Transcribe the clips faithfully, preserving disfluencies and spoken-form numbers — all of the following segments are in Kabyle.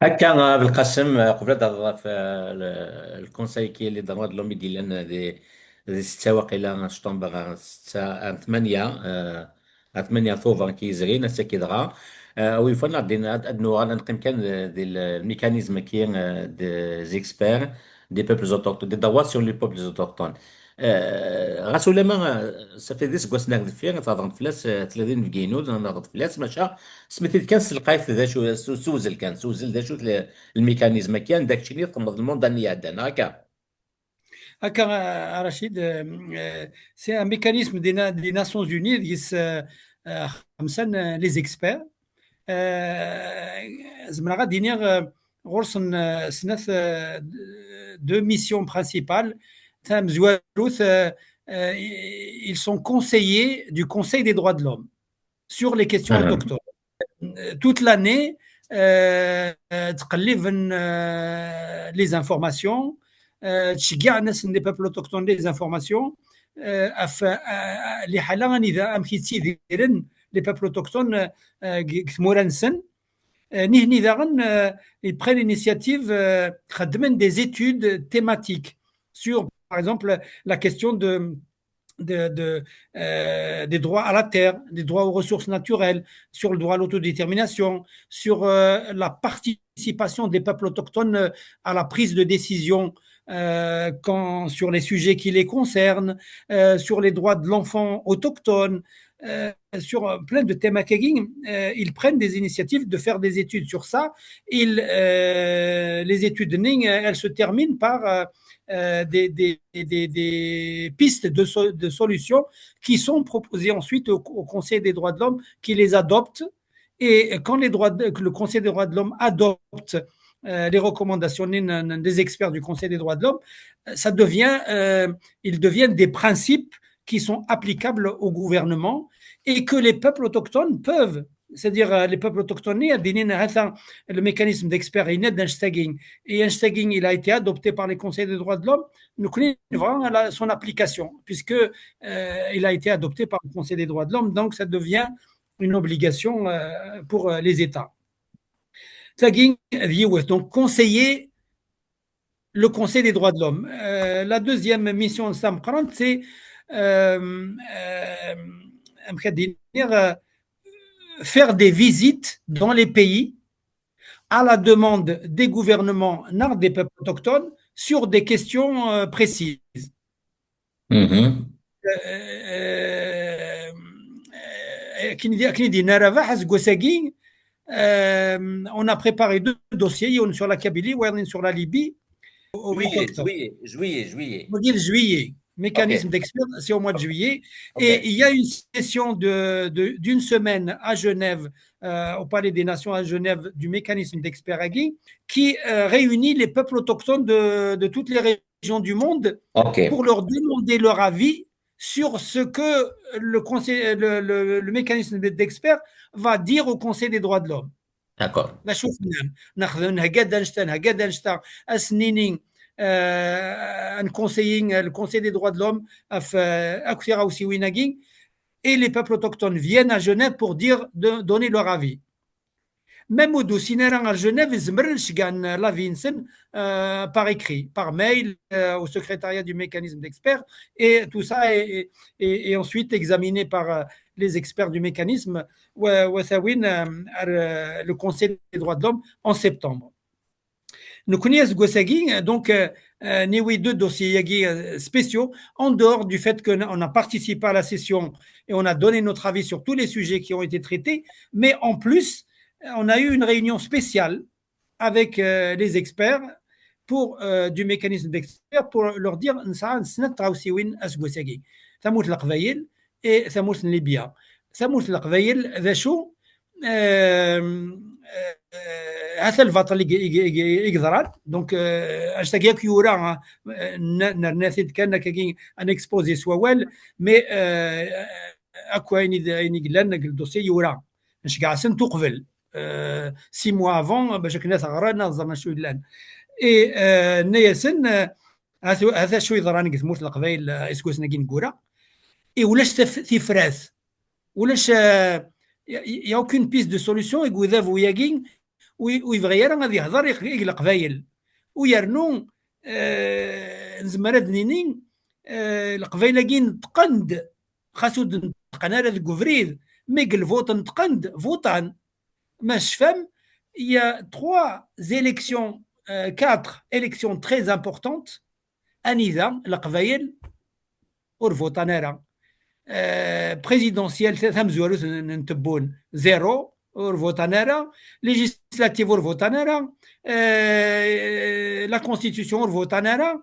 Akka, a Belqasem, eh, qbel ad d-terreḍ ɣef, eh, le, le Conseil qui est les droits de l'homme i d-yellan, eh, di, di ssetta waqila, ctamber, eh, ssetta, eh, tmanya, eh, ar tmanya tuber ki yezrin, ass-agi dɣa. Eh, a wi yufan ad, ad, ad nuɣal ad neqqim kan, eh, di le, le mécanisme-agi, eh, des experts, des peuples autochtones, des droits sur les peuples autochtones. Eh, ɣas ulamma, eh, ça fait d iseggasen ar deffir, ad tehḍreḍ fell-as, eh, tlata n bginu, ad nehḍer fell-as, maca, smit-id kan s telqayt d acu, s, s uwzel kan, s uwzel d acu-t le, le mécanisme-agi, anda keččini txedmeḍ le mandat-nni iɛeddan, neɣ akka? Akka, a Rachid, euh, euh, c'est un mécanisme des, Na- des Nations Unies, deg-s, euh, euh, xemsa n, euh, les experts. Euh, zemreɣ ad iniɣ, euh, ɣur-sen, euh, snat, euh, deux missions principales. Tamezwarut, euh, euh, ils sont conseillers du Conseil des droits de l'homme sur les questions autochtones. Euh, toute l'année, euh, euh, ttqelliben, euh, les informations, euh, ttceggiɛen-asen les peuples autochtones les informations, euh, ɣef, euh, euh, liḥala anida amek i ttidiren les peuples autochtones, euh, deg, deg tmura-nsen. Euh, nihni daɣen, euh, ils prennent l'initiative, euh, xeddmen des études thématiques sur, par exemple, la question de, de, de, euh, des droits à la terre, des droits aux ressources naturelles, sur le droit à l'autodétermination, sur, euh, la participation des peuples autochtones, euh, à la prise de décision, euh, quand, sur les sujets qui les concernent, euh, sur les droits de l'enfant autochtone, euh, sur, euh, plein de thèmes akkagi, euh, ils prennent des initiatives de faire des études sur ça. Ils, euh, les études, euh, elles se terminent par, euh, euh, des, des, des, des pistes de, so- de solutions qui sont proposées ensuite au, au Conseil des droits de l'homme, qui les adopte. Et quand les droits de- que le Conseil des droits de l'homme adopte, euh, les recommandations, euh, des experts du Conseil des droits de l'homme, euh, ça devient, euh, ils deviennent des principes qui sont applicables au gouvernement et que les peuples autochtones peuvent, c'est-à-dire, euh, les peuples autochtones, ad d-inin, hata, le mécanisme d'experts, yenna-d annect-agi, et annect-agi, il a été adopté par les conseils des droits de l'homme, nekkni nebɣa la- son application, puisque, euh, il a été adopté par le Conseil des droits de l'homme, donc ça devient une obligation, euh, pour, euh, les États. Tagi d yiwet, donc conseiller le Conseil des droits de l'homme. Euh, la deuxième mission de Sam Krant, c'est, euh, euh, amek ad d-iniɣ, euh, faire des visites dans les pays à la demande des gouvernements, neɣ des peuples autochtones, sur des questions, euh, précises. Euh, euh, akken i d- akken i d-yenna Rabaḥ, aseggas-agi, euh, on a préparé deux dossiers, yiwen sur la Kabylie, wayeḍ sur la Libye, au mois d'octobre. Juillet, juillet, juillet. Juillet, juillet. Mécanisme d'experts, c'est au mois de juillet. Et il y a une session de, de- d'une semaine à Genève, euh, au Palais des Nations à Genève, du mécanisme d'experts agi, qui, euh, réunit les peuples autochtones de, de toutes les régions du monde pour leur demander leur avis sur ce que le, conseil, le, le- le mécanisme d'experts va dire au Conseil des droits de l'homme. D'accord. D acu tenna? Nexdem, nhegga-d annect-a, nhegga-d annect-a, ad s-nini, euh, ad nconseyi, euh, le Conseil des droits de l'homme ɣef, euh, akk tiɣawsiwin-agi, et les peuples autochtones viennent à Genève pour dire, de- donner leur avis. Même ur d-usin ara ar Genève, zemren ad ceggɛen l'avis-nsen, euh, par écrit, par mail, euh, au secrétariat du mécanisme d'experts, et tout ça est, est- est- est ensuite examiné par, euh, les experts du mécanisme, wa- wa t-awin, euh, ar, euh, le Conseil des droits de l'homme en septembre. Nekkni aseggas-agi, donc, euh, euh, niwi deux dossiers-agi, euh, spéciaux, en dehors du fait qu'on a participé à la session et on a donné notre avis sur tous les sujets qui ont été traités, mais en plus, euh, on a eu une réunion spéciale avec, euh, les experts pour, euh, du mécanisme d'experts pour leur dire, nesɛa snat tɣawsiwin aseggas-agi. Tamurt n Leqbayel et tamurt n Libya. Tamurt n Leqbayel, d acu? Euh, euh, hata lbaṭel i, i, i, i yeḍran. Donc, euh, annect-agi akk yura, hein, euh, n- nerna-t-id kan akkagi un exposé s wawal, mais, euh, akk ayen i d- ayen i yellan deg le dossier yura. Nceggeɛ-asent uqbel, euh, six mois avant, bac akken ad t-ɣren, ad ẓren acu yellan. Et, euh, nna-yasen, euh, hata hata acu yeḍran deg tmurt n Leqbayel, euh, iseggasen-agi ineggura. Et ulac taf- tifrat, ulac, euh, y a- y a aucune piste de solution deg udabu-agi ur yebɣi ara ad yehder i Leqbayel. U yernu nezmer ad nini Leqbayel-agi neṭqen-d, xas ur d-neṭqen ara deg ubrid, mais deg lvuṭ neṭqen-d, vuṭan. Ma tecfam, il y a trois élections, quatre élections très importantes anida Leqbayel ur vuṭan ara. Présidentielle tamezwarut n Tebboune, zéro, ur vuṭan ara. Législatives, ur vuṭan ara. La constitution, ur vuṭan ara.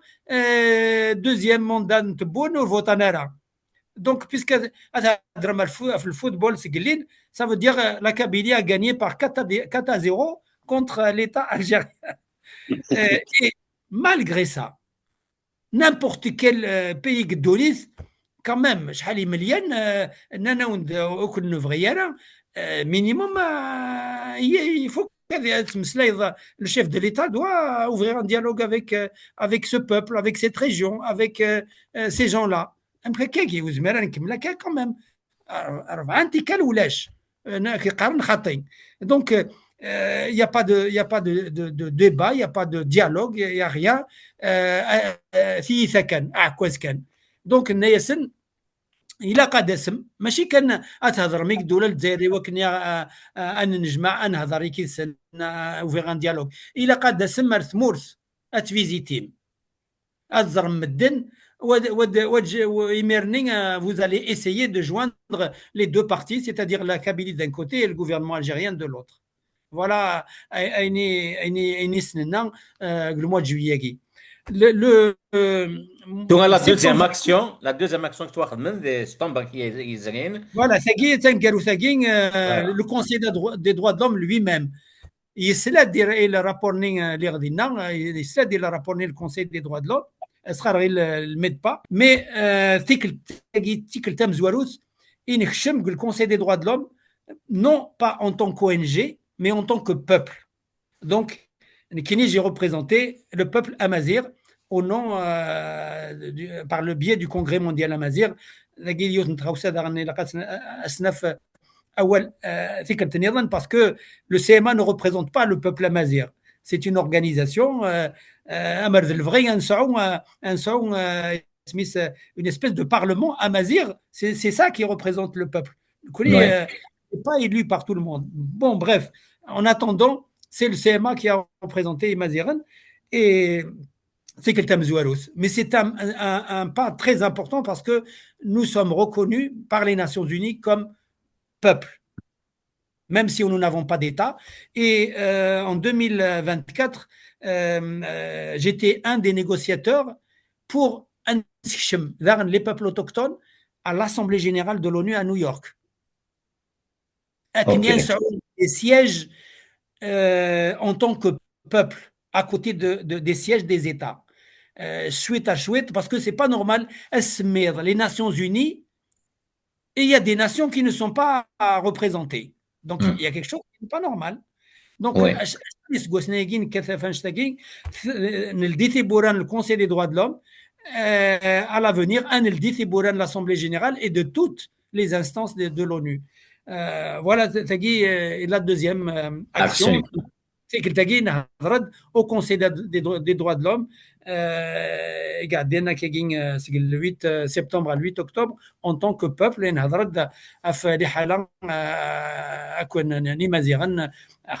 Deuxième mandat n Tebboune, ur vuṭan ara. Donc, puisque le football, c'est ça veut dire la Kabylie a gagné par quatre à zéro contre l'État algérien. Et malgré ça, n'importe quel pays qui doit, quand même, شحال مليان, nnan-awen-d ur ken-nebɣi ara, minimum, il faut que le chef de l'État doit ouvrir un dialogue avec, avec ce peuple, avec cette région, avec ces gens-là. Amek akka-agi, ur zmireɣ ad nkemmel akka quand même. Rebɛa n tikkal ulac. Qqaren xaṭi. Donc, il n'y a pas de, il n'y a pas de, de, de débat, il n'y a pas de dialogue, il n'y a rien. Tiyita kan, aɛekkaz kan. Donc, nnan-asen, ilaq ad tasem, mačči kan ad thedrem i ddula n Lezzayer i wakken ad nennejmaɛ, ad nehder yid-sen, ouvrir un dialogue. Ilaq ad tasem ar tmurt, ad tvizitim. Ad ẓren medden, imir-nni, vous allez essayer de joindre les deux parties, c'est-à-dire la Kabylie d'un côté et le gouvernement algérien de l'autre. Voilà ayen i s-nenna deg le mois de juillet-agi. Donc, la deuxième action, la deuxième action que tu as, c'est septembre qui est. Voilà, c'est qui, c'est qui, le Conseil des droits de l'homme lui-même. Yesla-d i le rapport-nni, lliɣ dinna, yesla-d i le rapport-nni le Conseil des droits de l'homme, asɣar ɣil le MEDPA, mais tikkelt-agi d tikkelt tamezwarut i nekcem deg le Conseil des droits de l'homme, non pas en tant qu'ONG, mais en tant que peuple. Donc, nekkini, j'ai représenté le peuple amazigh au nom, par le biais du Congrès mondial amazigh. Dagi yiwet n tɣawsa daɣen ilaq ad s-naf awal tikkelt nniḍen, parce que le C M A ne représente pas le peuple amazigh. C'est une organisation, amer d lebɣi ad nesɛu, ad nesɛu une espèce de parlement amazigh, c'est ça qui représente le peuple. Nekkni, n'est pas élu par tout le monde. Bon, bref, en attendant, c'est le C M A qui a représenté Imaziren et c'est quelqu'un de. Mais c'est un, un, un, pas très important parce que nous sommes reconnus par les Nations Unies comme peuple, même si nous n'avons pas d'État. Et euh, en deux mille vingt-quatre, euh, euh, j'étais un des négociateurs pour inscrire les peuples autochtones à l'Assemblée générale de l'ONU à New York. Okay. Des sièges euh, en tant que peuple à côté de, de, des sièges des États. Euh, suite à suite, parce que c'est pas normal, les Nations Unies, et il y a des nations qui ne sont pas représentées. Donc, mm. il y a quelque chose qui n'est pas normal. Donc, oui. Nldi tiwwura n le Conseil des droits de l'homme, euh, à l'avenir, nldi tiwwura n l'Assemblée générale et de toutes les instances de, de l'ONU. Euh, voilà, c'est la deuxième euh, action. Tikkelt-agi, nehder-d au Conseil des droits de l'homme, euh, i iɛeddan akkagi, euh, seg le huit septembre à le huit octobre, en tant que peuple, i nehder-d ɣef liḥala, euh, akk n Imaziɣen,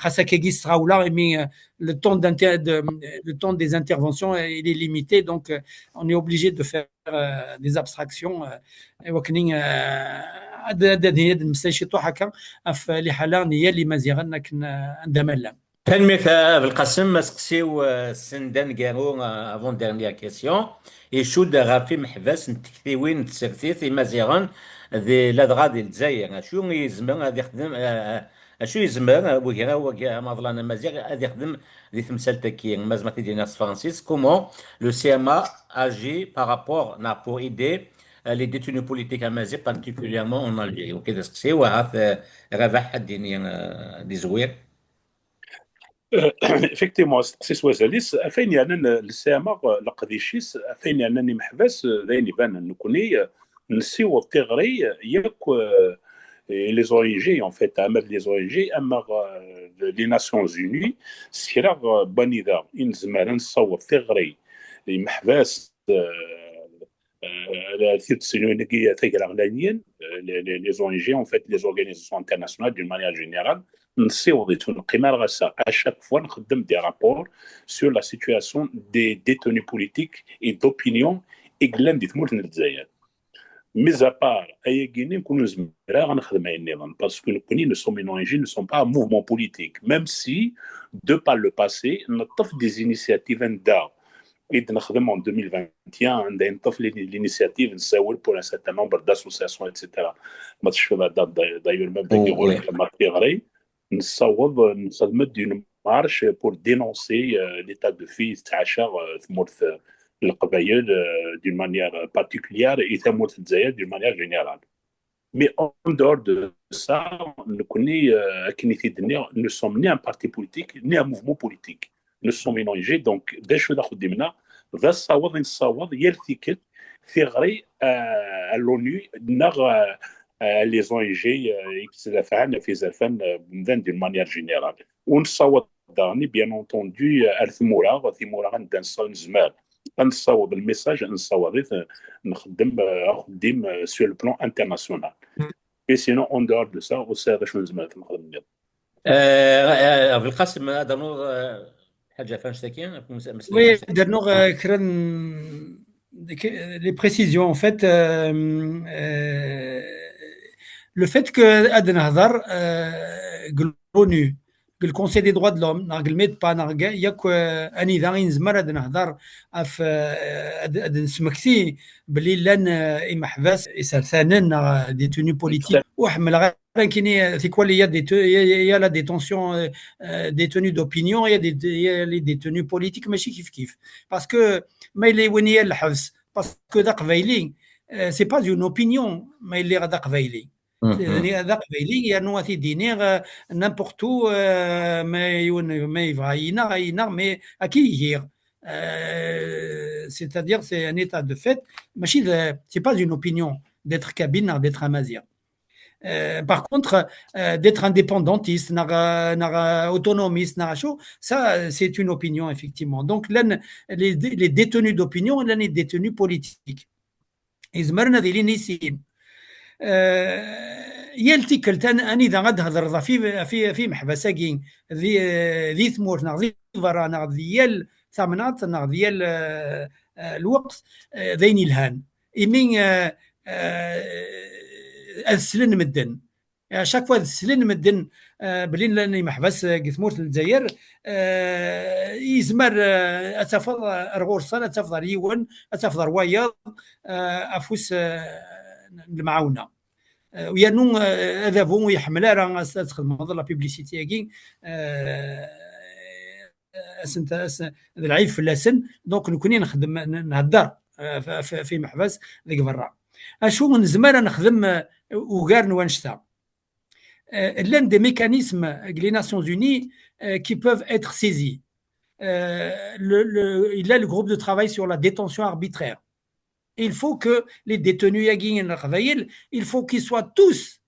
xas akkagi s tɣawla, imi, euh, le temps de, le temps des interventions, euh, il est limité, donc, euh, on est obligé de faire euh, des abstractions, euh, i wakken, euh, ad, ad, ad, ad nemmeslay ciṭuḥ akka ɣef liḥala n yal Imaziɣen akken, euh, anda ma llan. Tanemmirt a Belqasem. Aseqsi-w, euh, send aneggaru, euh, avant-dernière question, icudd ɣef imeḥbas n tektiwin n tsertit Imaziɣen di, ladɣa di Lezzayer. Acu i yezmer ad ixdem, euh, Acu yezmer, euh, ugraw-agi amaḍlan amaziɣ ad ixdem di temsalt-agi? Ma zemreɣ ad t-id-iniɣ s tefransist, comment le C M A agit par rapport, neɣ pour aider, euh, les détenus politiques amaziɣ, particulièrement en Algérie? Wagi d aseqsi-w, ahat, euh, Rabaḥ ad d-yini, euh, d izwir. Euh, effectivement, aseqsi s wazal-is, ɣef wayen yeɛnan, euh, le C M A, euh, leqdic-is, ɣef wayen yeɛnan imeḥbas, euh, d ayen ibanen. Nekkni, euh, nessiweḍ tiɣri, euh, yakk, euh, Et les O N G, en fait, ama d les O N G, ama, euh, les Nations Unies, s kra, euh, n wanida i nezmer ad nessaweḍ tiɣri i yimeḥbas, euh, euh, tidet-nwen-agi tagraɣlayen, euh, les, les, les O N G, en fait, les organisations internationales, d'une manière générale, nessiweḍ-itt, ur neqqim ara ɣer-s. À chaque fois, nxeddem des rapports sur la situation des détenus politiques et d'opinion i yellan di tmurt n Lezzayer. Mis à part ayagi-nni, nekni ur nezmir ara ad nexdem ayen nniḍen, parce que nekni, nous sommes une O N G, nous sommes pas un mouvement politique, même si, de par le passé, neṭṭef des initiatives anda i d-nexdem en deux mille vingt et un, anda i neṭṭef l'ini-, l'initiative, nessawel pour un certain nombre d'associations, et cetera. Ma tecfiḍ, da-, da-, d'ailleurs, même dagi ɣur-k, ma tiɣri, nessaweḍ, nexdem-d une marche pour dénoncer, euh, l'état de fait i tettɛaca, euh, tmurt, euh, n Leqbayel, euh, d'une manière particulière, et tamurt n Lezzayer d'une manière générale. Mais en dehors de ça, nekni, euh, akken i t-id-nniɣ, nous sommes ni un parti politique, ni un mouvement politique. Nous sommes une O N G, donc, d acu d axeddim-nneɣ? D asaweḍ i nessaweḍ yal tikkelt tiɣri, euh, à l'ONU, neɣ, euh, euh, les O N G, euh, i yettdafɛen ɣef yizerfan, euh, n umdan d'une manière générale. Ur nessaweḍ daɣen, bien entendu, euh, ar tmura, timura anda nessa-, nezmer ad nessaweḍ le message, nessaweḍ-it, euh, nxeddem, euh, axeddim, euh, sur le plan international. Et sinon, en dehors de ça, ur sɛiɣ d acu nezmer ad t-nexdem nniḍen. Euh, euh, Belqasem, ad d-ternuḍ, euh, ḥaǧa ɣef annect-agi, ɣef umsa-, ameslay Oui, ɣef annect-agi? Ad d-rnuɣ, euh, kra n, de, que, les précisions, en fait, euh, euh, le fait que ad nehder, euh, deg l'ONU, deg le Conseil des droits de l'homme, neɣ deg le MEDPA, neɣ deg, yakk, euh, anida i nezmer ad nehder ɣef, euh, ad, ad nesmekti belli llan, euh, imeḥbas isertanen neɣ, euh, détenus politiques. Ur ḥemmleɣ ara nekkini, euh, tikwal, il y a des te-, il y a, il y a la détention, euh, euh, détenus d'opinion, il y a des, il y a les détenus politiques, mačči kif kif. Parce que ma yella yiwen yal lḥebs, parce que d aqbayli, euh, c'est pas une opinion, ma yella d aqbayli. Mhm. D aqbayli, yernu ad t-id-iniɣ, euh, n'importe où, euh, ma yiwen, ma yebɣa yinaɣ, yinaɣ, mais akka i giɣ. Euh, c'est-à-dire, c'est un état de fait, mačči d, c'est pas une opinion d'être kabyle neɣ d'être amaziɣ. Euh, par contre, euh, d'être indépendantiste, neɣ, euh, neɣ, euh, autonomiste, neɣ acu, ça, euh, c'est une opinion, effectivement. Donc, llan les, les détenus d'opinion, llan les détenus politiques. Izemren ad ilin i sin. Euh, yal tikkelt, an-, anida ad d-hedreḍ ɣef i-, ɣef i-, ɣef imeḥbas-agi di, euh, di tmurt, neɣ di berra, neɣ di yal tamnaḍt, neɣ di yal, euh, euh, lweqt, euh, d ayen yelhan. Imi, euh, euh, ad slen medden. À chaque fois ad slen medden, euh, belli llan imeḥbas, euh, deg tmurt n Lezzayer, euh, yezmer, euh, ad tafeḍ, euh, ar ɣur-sen, ad tafeḍ ar yiwen, ad tafeḍ ar wayeḍ, euh, afus, euh, n lemɛawna. Euh, u yernu, euh, adabu ur iḥemmel ara ad, ad txedmeḍ la publicité-agi, euh, asen-, asen-, d lɛib fell-asen. Donc, nekkni nexdem, n-, nhedder, euh, f-, f-, f imeḥbas deg berra. Acu nezmer ad nexdem, euh, ugar n wannect-a? Euh, llan des mécanismes deg les Nations Unies, euh, qui peuvent être saisis. Euh, le, le, il y a le groupe de travail sur la détention arbitraire. Il faut que les détenus-agi n Leqbayel, il faut qu'ils soient tous,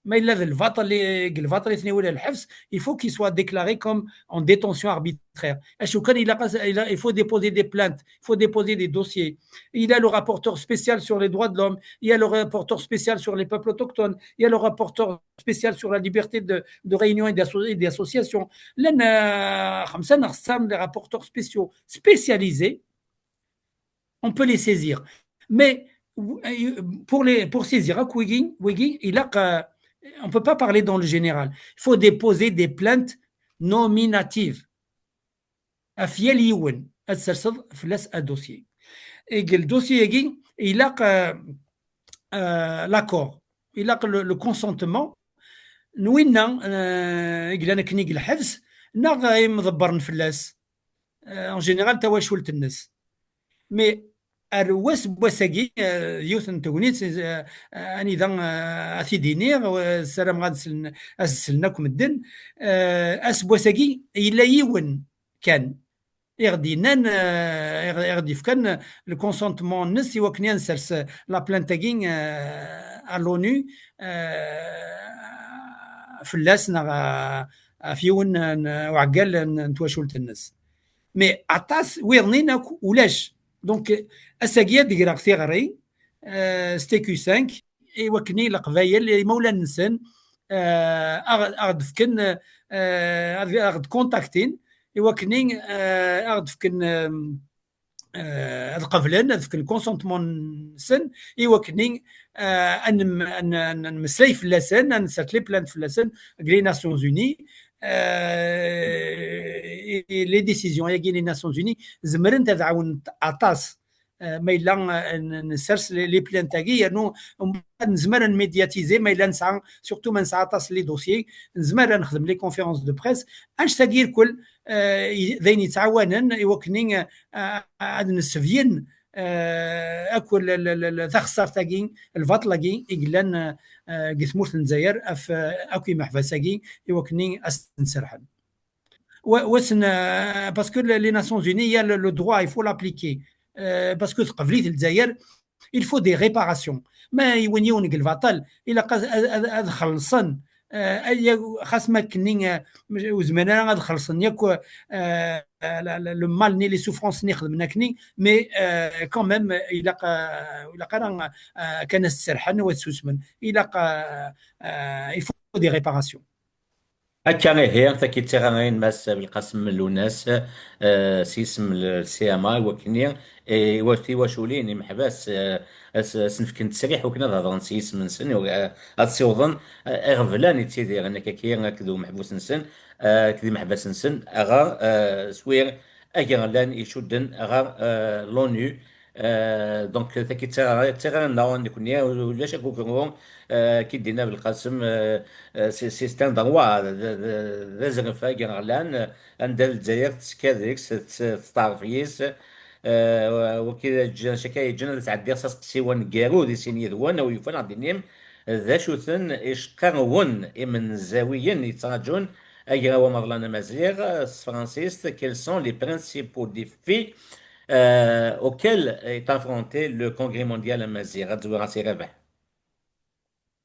ma yella d lbaṭel, deg lbaṭel i ten-iwala lḥebs, il faut qu'ils soient déclarés comme en détention arbitraire. Acu kan, il a, il a, il faut déposer des plaintes, il faut déposer des dossiers. Il y a le rapporteur spécial sur les droits de l'homme, il y a le rapporteur spécial sur les peuples autochtones, il y a le rapporteur spécial sur la liberté de, de réunion et d'asso-, et d'association. Llan, euh, xemsa neɣ setta n les rapporteurs spéciaux spécialisés, on peut les saisir. Mais, euh, pour les, pour saisir akk wigi, wigi, ilaq, euh, on peut pas parler dans le général. Il faut déposer des plaintes nominatives. Ɣef yal yiwen, ad tserseḍ fell-as un dossier. Et le dossier-agi, ilaq, euh, euh, l'accord, ilaq le, le consentement n winna, euh, i yellan akken i lḥebs, neɣ imḍebbren fell-as, euh, en général, tawacult-nnes. Mais ar wass n wass-agi, euh, yiwet n tegnit, euh, anida, euh, ad t-id-iniɣ, euh, ssarameɣ ad slen, ad slen akk medden. Euh, ass n wass-agi, yella yiwen kan i ɣ-d-yennan, euh, i ɣ-, i ɣ-d-yefkan le consentement-nnes i wakken ad nsers la plainte-agi, euh, à l'ONU, euh, fell-as neɣ, euh, ɣef yiwen n uɛeggal n, n twacult-nnes. Mais aṭas wiḍnin akk ulac. Donc, ass-agi ad d-greɣ tiɣri, euh, s T Q cinq, i wakken i Leqbayel, imawlan-nsen, euh, aɣ-, aɣ-d-fken, euh, aɣ-, aɣ-d-kontaktin, i wakken i, euh, aɣ-d-fken, euh, euh, ad qeblen, ad fken consentement-nsen, i wakken i, euh, ad nem-, ad n-, ad nemmeslay fell-asen, ad nsert les plaintes fell-asen deg les Nations Unies. Euh, et, et les décisions-agi n les Nations Unies zemrent ad ɛawnent aṭas. Euh, ma yella, euh, n-, nsers les, les plaintes-agi, yernu ad nezmer ad nmédiatiser, ma yella nesɛa, surtout ma nesɛa aṭas les dossiers, nezmer ad nexdem les conférences de presse, annect-agi irkul, euh, i-, d ayen yettɛawanen i wakken i, euh, ad nessebyen, euh, akk l-, l-, l-, l-, taxessart-agi, lbaṭel-agi i yellan, euh, deg tmurt n Lezzayer, af, euh, akk imeḥbas-agi, i wakken i as-nserḥen. Wa-, wasen, euh, parce que les Nations Unies, il y a le, le droit, il faut l'appliquer. Euh, parce que tqebl-it Lezzayer, il faut des réparations. Ma yiwen yiwen deg lbaṭel, ilaq ad, ad, ad, ad xellṣen. Euh, ay-, xas ma akken, euh, ur zmiren ara ad xellṣen yakk, euh, la, la, le mal ni les souffrances ni xedmen akken, mais, euh, quand même, ilaq, euh, ilaq ara, euh, kan ad s-serḥen u ad susmen. Ilaq, euh, euh, il faut des réparations. Akka ihi, taki d tiɣri n Mass Belqasem Lunas, eh, s yisem n C M A, i wakken i, i wa-, tiwaculin, imeḥbas, eh, as-, as-nefken ttesriḥ wakken ad hedren s yisem-nsen, i wa-, eh, ad ssiwḍen, eh, iɣeblan yettidiren akkaki akked umeḥbus-nsen, eh, akked imeḥbas-nsen, ɣer, eh, s wir agerlan icudden ɣer, eh, l'ONU, Euh, donc, taki d tiɣri-nneɣ nekni, ulac akukru, euh, ki d-yenna Belqasem, euh, euh, c'est, c'est un droit, d, d, d azref agerlan, euh, anda Lezzayer teska deg-s, tet-, testeɛref yis, euh, waki yeǧǧan, caka yeǧǧan ad sɛeddiɣ s aseqsi aneggaru di sin yid-wen, a wi yufan ad d-inim, d acu-ten icqarwen imenzawiyen yettraǧun agraw amaḍlan amaziɣ, euh, s tefransist, quels sont les principaux défis euh, auquel est affronté le Congrès mondial amaziɣ, ad zwireɣ si Rabaḥ.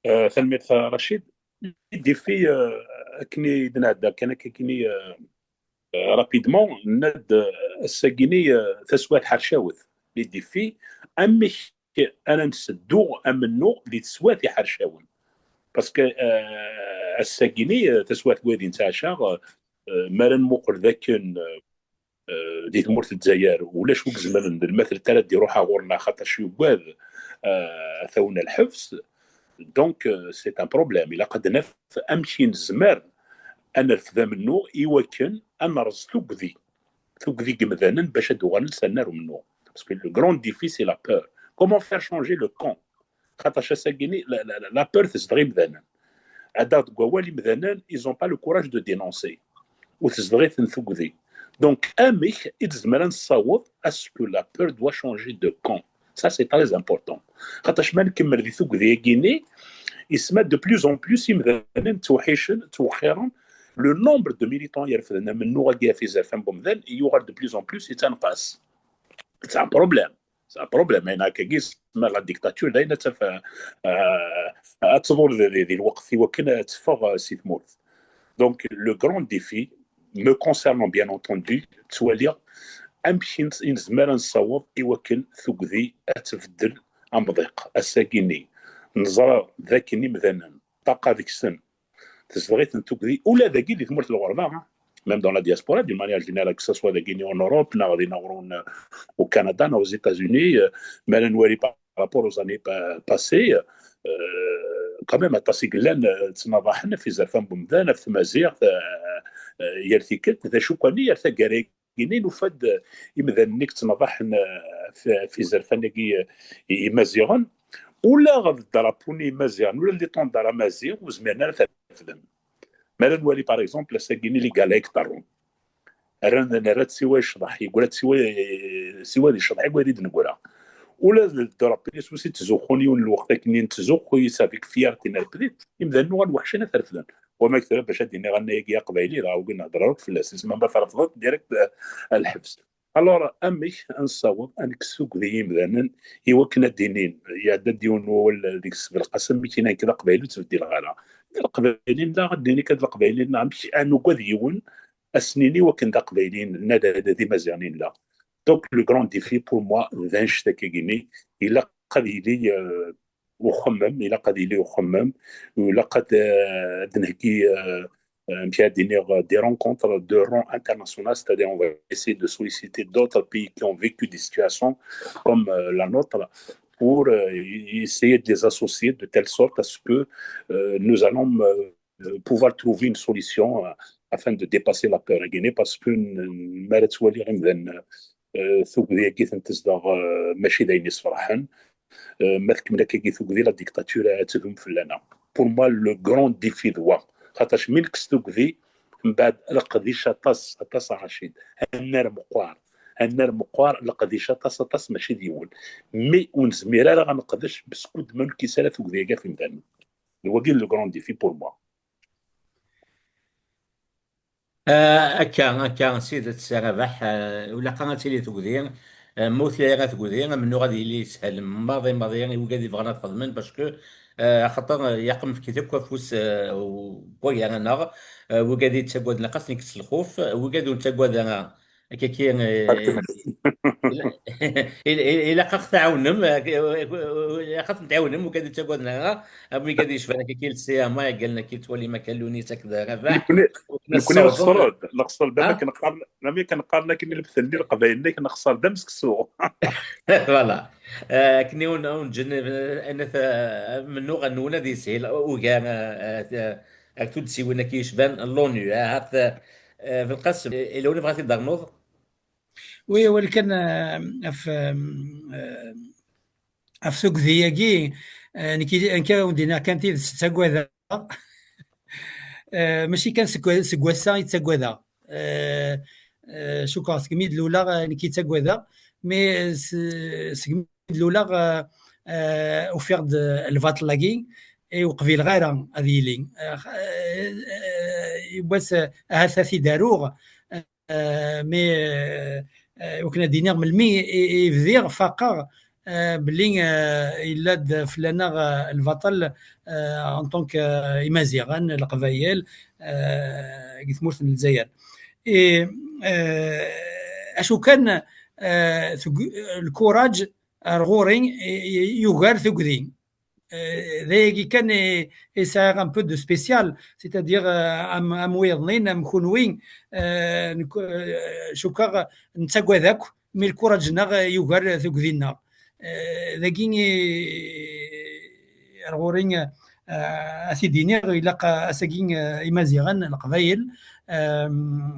Euh, tanemmirt a Rachid. Les défis, euh, akken i d-nɛedda kan akka, akken i, euh, euh, rapidement, nenna-d, euh, ass-agi-ni, euh, taswiɛt ḥercawet. Les défis, amek ara nseddu amennuɣ di teswiɛt iḥercawen. Parce que, euh, ass-agi-ni, euh, taswiɛt n waydi nettɛaca, euh, euh, mi ara nmuqel d akken, euh, euh, di tmurt n Lezzayer, ulac wi izemren d lmatret ara d-iruḥ ɣur-neɣ, xaṭac yugad, euh, ad t-awen lḥebs. Donc, euh, c'est un problème. Ilaq ad naf amek i nezmer ad nerfed amennuɣ i wakken ad nerẓ tugdi, tugdi n yimdanen bac ad uɣalen s annar umennuɣ. Parce que le grand défi, c'est la peur. Comment faire changer le camp? Xaṭac ass-agi-ni, la, la, la, la peur tezdeɣ imdanen. Ad aɣ-d deg wawal, imdanen, ils ont pas le courage de dénoncer. Ur tezdeɣ-iten tugdi. Donc, amek i nezmer ad nessaweḍ à ce que la peur doit changer de camp? Ça, c'est très important. Xaṭac ma nkemmel di tugdi-agi-ni, yesma de plus en plus imdanen ttewḥicen, ttwexxiren. Le nombre de militants yerfden amennuɣ-agi ɣef izerfan n umdan yuɣal de plus en plus yettanqas. C'est un problème. C'est un problème. Ayen akkagi, ma la dictature, d ayen ad taf, euh, ad tḍul di, di, di lweqt i wakken ad teffeɣ, euh, si tmurt. Donc, le grand défi, me concernant, bien entendu, ttwaliɣ amek i nes-, i nezmer ad nessaweḍ i wakken tugdi ad tbeddel amḍiq. Ass-agi-ni, neẓra d akken imdanen, ṭṭaqa deg-sen, tezdeɣ-iten tugdi, ula dagi di tmurt n lɣerba, hein. Même dans la diaspora, d'une manière générale, que ce soit dagi en Europe, neɣ dinna ɣur-wen, euh, au Canada, neɣ aux États-Unis, euh, mi ara nwali par rapport aux années pa-, passées, euh, quand même, aṭas i yellan, euh, ttnaḍaḥen ɣef izerfan n umdan, ɣef tmaziɣt, euh, euh, yal tikkelt, d acu kan, yal taggara agi-ni nufa-d, euh, imdanen-nni yettnaḍaḥen, euh, f-, f izerfan-agi, euh, imaziɣen, ula ɣef drapeau-nni imaziɣen, ula l'étendard amaziɣ, ur zmiren ara ad t-refden. Mi ara nwali, par exemple, ass-agi-ni les galas i iḍerrun. Rran, nerra-t siwa yecḍeḥ, yeggra-t siwa, siwa d yecḍeḥ, yeggra-t-id negra. Ula d drapeau-is wi ttzuxxun yiwen n lweqt akken i nettzuxxu yis avec fierté nerfed-it, imdanen uɣalen weḥcen ad t-refden. Wama tura bac ad d-iniɣ annay-agi aqbayli, dɣa ur nehder ara akk fell-as, isem ma trefdeḍ direct, eh, lḥebs. Alors, amek ad nessaweḍ ad nekkes tugdi i yimdanen i wakken ad d-inin, iɛedda-d yiwen n wawal deg-s Belqasem, mi k-yenna nekk d aqbayli ur ttbeddileɣ ara. Leqbayel i nella, ad d-nini kan d Leqbayel i nella, amek ad nugad yiwen, ad s-nini wakken d Aqbayli i nella, d, d, d Imaziɣen i nella. Donc, le grand défi pour moi, d annect-agi yini, ilaq ad yili, euh, uxemmem, ilaq ad yili uxemmem, ilaq ad, euh, ad d-nheggi, euh, euh, amek ad d-iniɣ, des rencontres de rang international, c'est-à-dire on va essayer de solliciter d'autres pays qui ont vécu des situations comme, euh, la nôtre pour, euh, essayer de les associer de telle sorte à ce que, euh, nous allons, euh, euh, pouvoir trouver une solution, euh, afin de dépasser la peur. Parce que n-, n-, mi ara ttwaliɣ imdanen, euh, tugdi-agi ten-tezdeɣ, euh, mačči d ayen yesferḥen. Euh, ma tkemmel akkagi tugdi, la dictature ad tdum fell-aneɣ. Pour moi, le grand défi d wa. Xaṭac mi nekkes tugdi, mbeɛd leqdic aṭas, aṭas a Racid. Annar meqqar. Annar meqqar, leqdic aṭas, aṭas, mačči d yiwen. Mi ur nezmir ara ad neqdec, beskud ma nekkis ara tugdi-agi ɣef imdanen. D wagi le grand défi pour moi. Ah, akka, akka, s tidet, a Rabaḥ, ah, ulaqa ad tili tugdi, ah, ma ur tili ara tugdi, amennuɣ ad yili yeshel maḍi, maḍi, i wigad yebɣan ad xedmen, parce que, ah, axaṭer, ah, yaqem fkit akk afus, ah, u-, wagi ara naɣ, ah, wigad yettaggaden lqas nekk s lxuf, wigad ur nettaggad ara, akkaki, eh, il-, il-, il-, ilaq ad ɣ-tɛawnem, eh, ilaq ad ten-tɛawnem, wigad ur ttaggaden ara, am wigad yecban akkaki lsiyama, iggalen akka yettwali Makaluni akked Rabaḥ. Nekkni, nekkni nexṣer-d, nexṣer-d, am akken qqaren, am akken qqaren akken i lebtel-nni leqbayel-nni, nexṣer-d am seksu. Voilà. Eh, akken i wen-, wen-ǧǧen, eh, anat, eh, amennuɣ-nwen ad yeshil ugar, eh, eh, ak tuddsiwin-agi yecban l'ONU, eh, ahat, eh, Belqasem, eh, yella win yebɣa ad t-id-ternuḍ? Oui, awal kan, eh, ɣef, eh, ɣef tugdi-agi, eh, nekk, nekk ad wen-d-iniɣ kan tidet, ttagadeɣ. Eh, mačči kan seg, seg wass-a i ttagadeɣ. Eh, eh, cukkeɣ segmi d-luleɣ, eh, nekk i ttagadeɣ, mais s-, segmi d-luleɣ, eh, eh, ufiɣ-d, eh, lbaṭel-agi, i ur qbileɣ ara ad yili. Eh, eh, eh, yiwwas, eh, ahat ad t-id-aruɣ, eh, mais, eh, eh, wakken ad d-iniɣ melmi i, i bdiɣ faqeɣ, eh, belli, eh, yella-d fell-aneɣ, eh, lbaṭel, eh, en tant que, eh, Imaziɣen, Leqbayel, eh, deg tmurt n Lezzayer. Et, eh, acu kan, eh, teg-, lkuraǧ ar ɣur-i, eh, yugar tugdi. Eh, d ayagi kan i, i sɛiɣ un peu de spécial, c'est-à-dire, eh, am, am wiyeḍnin, am kunwi, eh, nek-, eh, cukkeɣ nettagad akk, mi lkuraǧ-nneɣ yugar tugdi-nneɣ. Eh, dagi i, ar ɣur-i, eh, ad t-id-iniɣ, ilaq ass-agi, eh, Imaziɣen, Leqbayel, eh,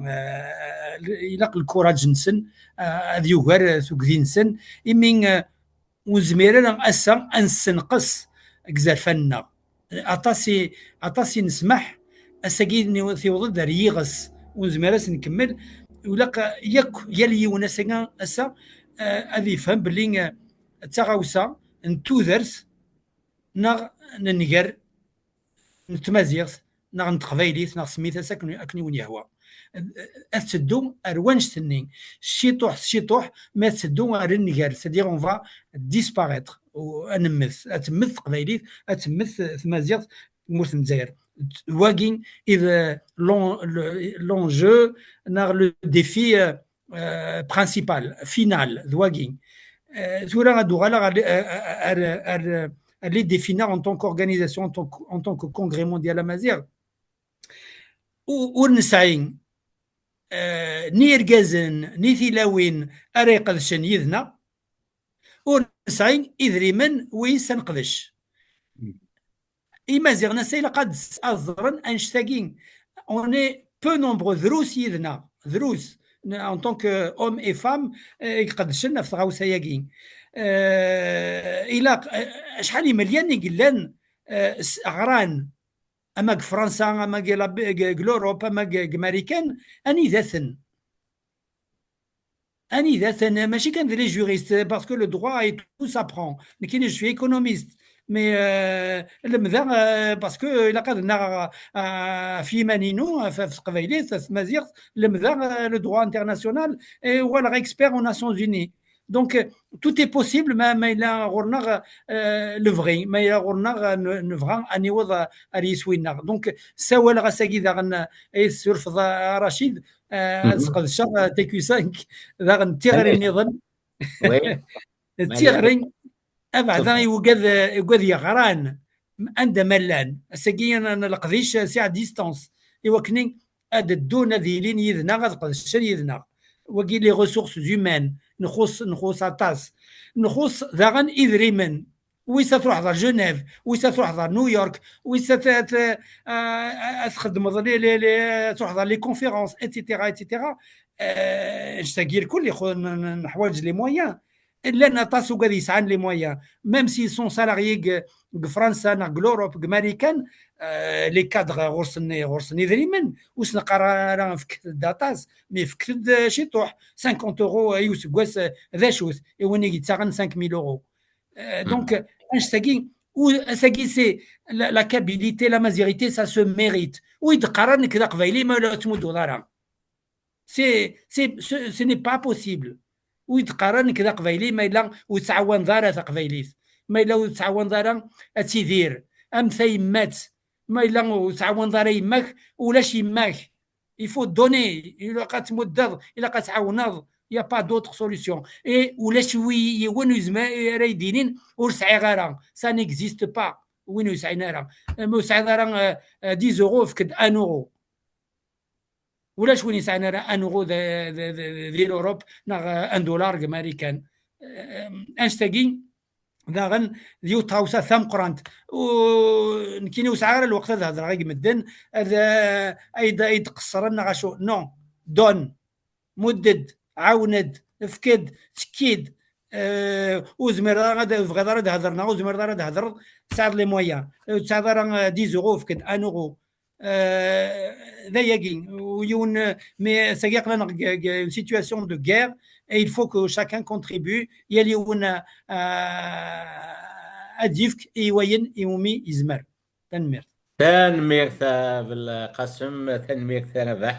eh, ilaq lkuraǧ-nsen, eh, ad yugar tugdi-nsen, imi, eh, ur nezmir ara ass-a ad nessenqes deg izerfan-nneɣ. Aṭas i, aṭas i nesmaḥ, ass-agi ni-, tiweḍ-d ar yiɣes, ur nezmir ad s-nkemmel. Ilaq yakk yal yiwen ass-agi, ass-a, eh, ad yefhem belli, eh, d taɣawsa n tudert neɣ n nnger n tmaziɣt, neɣ n teqbaylit, neɣ semmit-as akken, akken i wen-yehwa. Ad teddu ar wanect-nni, ciṭuḥ s ciṭuḥ, ma ad teddu ar nnger, c'est-à-dire on va disparaître, u-, ad nemmet, ad temmet teqbaylit, ad temmet tmaziɣt, tmurt n Lezzayer. Wagi i d l'en-, le, l'enjeu, neɣ le défi, euh, euh, principal, final, d wagi. Euh, tura ad uɣaleɣ ar, ar, ar, ar, ar l'idée finale en tant qu'organisation, en tant que, en tant que Congrès Mondial Amaziɣ. U-, ur nesɛi, euh, ni irgazen, ni tilawin ara iqedcen yid-neɣ. Ur nesɛi idrimen wis ad neqdec. Imaziɣen ass-a ilaq ad s-, ad ẓren annect-agi. On est peu nombreux, drus yid-neɣ, drus, n-, en tant que hommes et femmes, eh, i iqedcen ɣef tɣawsa-agi. Eh, ilaq, eh, acḥal imelyan i yellan, eh, s-, ɣran, ama deg Fransa, ama deg la, deg, deg l'Europe, ama deg, deg Marikan, anida-ten? Anida-ten? Mačči kan d les juristes, parce que le droit et tout s'apprend. Nekkini, je suis économiste. Mais, euh, lemdeɣ, euh, parce que ilaq ad nnaɣ, euh, ɣef yiman-inu, ɣef, ɣef teqbaylit, ɣef tmaziɣt, lemdeɣ, euh, le droit international, et uɣaleɣ expert aux Nations Unies. Donc, euh, tout est possible, ma, ma yella ɣur-neɣ, euh, lebɣi, ma yella ɣur-neɣ, euh, ne-, nebɣa ad niweḍ, euh, ar yiswi-nneɣ. Donc, ssawaleɣ ass-agi daɣen, euh, ay tessurfeḍ, a, a Racid, euh, ad sqedceɣ, euh, T Q cinq, daɣen d tiɣri nniḍen. D tiɣri, abeɛda i ugad, i ugad yeɣran, anda ma llan. Ass-agi n, n leqdic, c'est à distance. I wakken ad ddun, ad ilin yid-neɣ, ad qedcen yid-neɣ. Wagi, les ressources humaines, nxuṣ, nxuṣ aṭas. Nxuṣ daɣen idrimen. Wis ad truḥeḍ ɣer Genève, wis ad truḥeḍ ɣer New York, wis ad, ad, ad, ad txedmeḍ les, les, les, ad truḥeḍ ɣer les conférences, et cetera, et cetera. Euh, nctagi lkul ixu-, n-, n-, neḥwaǧ les moyens. Llan aṭas ugad yesɛan les moyens. Même s'ils sont salariés deg, deg Fransa neɣ deg l'Europe, deg Marikan, euh, les cadres ɣur-sen, ɣur-sen idrimen, ur s-neqqar ara fket-d aṭas, mais fket-d, euh, ciṭuḥ, cinquante euros i useggas, euh, d acu-t, i win i yettaɣen cinq mille euros. Euh, donc, annect-agi, u-, ass-agi, c'est la, la Kabilité, la Mazirité, ça se mérite. Ur yi-d-qqar ara nekk d aqbayli, ma ur la tettmudduḍ ara. C'est, c'est, ce, ce n'est pas possible. Ur yi-d-qqar ara nekk d aqbayli, ma yella ur tettɛawaneḍ ara taqbaylit. Ma yella ur tettɛawaneḍ ara ad tidir. Am tayemmat, ma yella ur tettɛawaneḍ ara yemma-k, ulac yemma-k. Il faut donner, ilaq ad tmuddeḍ, ilaq ad tɛawneḍ. Il y a pas d'autre solution. Et ulac wi, yiwen ur yezmer ara yi-d-yinin ur sɛiɣ ara. Ça n'existe pas. Win ur yesɛin ara. Ma ur tesɛiḍ ara, euh, euh, dix euros, efk-d un euro. Ulac win yesɛan ara un euro de, de, de, de, di l'Europe, neɣ, euh, un dollar deg Marikan. Euh, annect-agi, daɣen, d yiwet tɣawsa tameqqrant. U nekkini ur sɛiɣ ara lweqt ad hedreɣ i medden, ad, euh, ay d, ay d-qeṣṣren neɣ acu. Non, donne, mudd-d, ɛawen-d, efk-d, tekki-d. Euh, ur zmireḍ ara ad, tebɣiḍ ara ad hedreḍ neɣ ur zmireḍ ara ad hedreḍ, tesɛiḍ les moyens. Ur tesɛiḍ ara, euh, dix euros, efk-d un euro. Euh, d ayagi, u yiwen, euh, mais sagi aql-aneɣ deg, deg une situation de guerre, et il faut que chacun contribue, yal yiwen, euh, ad yefk i wayen iwumi yezmer. Tanemmirt. Tanemmirt a Belqasem, tanemmirt a Rabaḥ.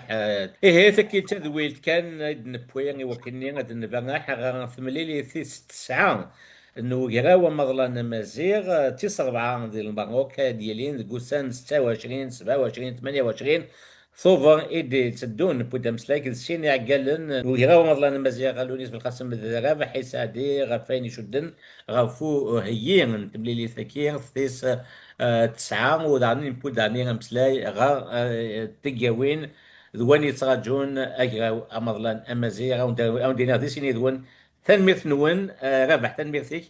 Ihi, tagi d tadwilt kan i d-newwi i wakken ad nbareḥ ɣer temlilit tis tesɛa n Ugraw Amaḍlan Amaziɣ, tis rebɛa di Lmerruk, ad d-yilin deg ussan setta u ɛecrin, sebɛa u ɛecrin, tmanya u ɛecrin Tubeṛ i d-itteddun. Newwi-d ameslay d sin iɛeggalen n Ugraw Amaḍlan Amaziɣ, Lewnis Belqasem d Rabaḥ Iseɛdi, ɣef wayen icudden ɣef uheyyi n temlilit-agi tis, eh, tesɛa, u daɣen newwi-d daɣen ameslay ɣer, eh, tigawin d wayen yettraǧun Agraw Amaḍlan Amaziɣ. Ad wen-d-, ad wen-d-iniɣ di sin yid-wen, tanemmirt-nwen, eh, Rabaḥ, tanemmirt-ik.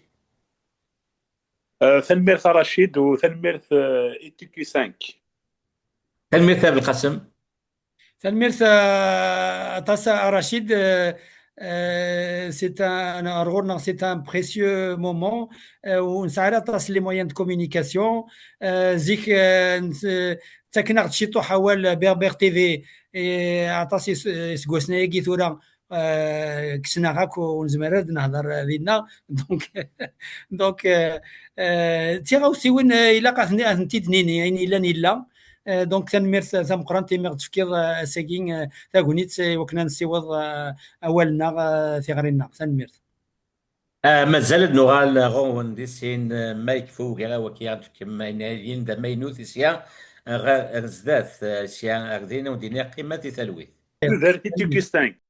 Euh, tanemmirt a Racid u tanemmirt, euh, i T Q cinq. Tanemmirt a Belqasem. Tanemmirt, euh, aṭas a Racid. Euh, euh, c'est un, ar ɣur-neɣ, c'est un précieux moment. Euh, ur nesɛi ara aṭas les moyens de communication. Euh, zik, euh, ns-, ttaken-aɣ-d ciṭuḥ awal Berbère T V. Et aṭas is-, iseggasen-agi tura, euh, kksen-aɣ akk, ur nezmir ara ad nehder dinna. Donc, donc, euh, euh, d tiɣawsiwin, euh, ilaq ad ten-, ad tent-id-nini, ayen yellan yella. Euh, donc, tanemmirt tameqqrant imi ɣ-d-tefkiḍ, euh, ass-agi, euh, tagnit, i wakken ad nessiweḍ, euh, awal-nneɣ, euh, tiɣri-nneɣ. Tanemmirt. Ah, mazal ad nuɣal ɣur-wen di sin, euh, ma yekfa ugraw-agi, ad d-tefkem ayen yellan d amaynut sya ɣer, ɣer zdat, euh, sya ar din, ad wen-d-iniɣ qqimet di talwit. Tudert i T Q cinq.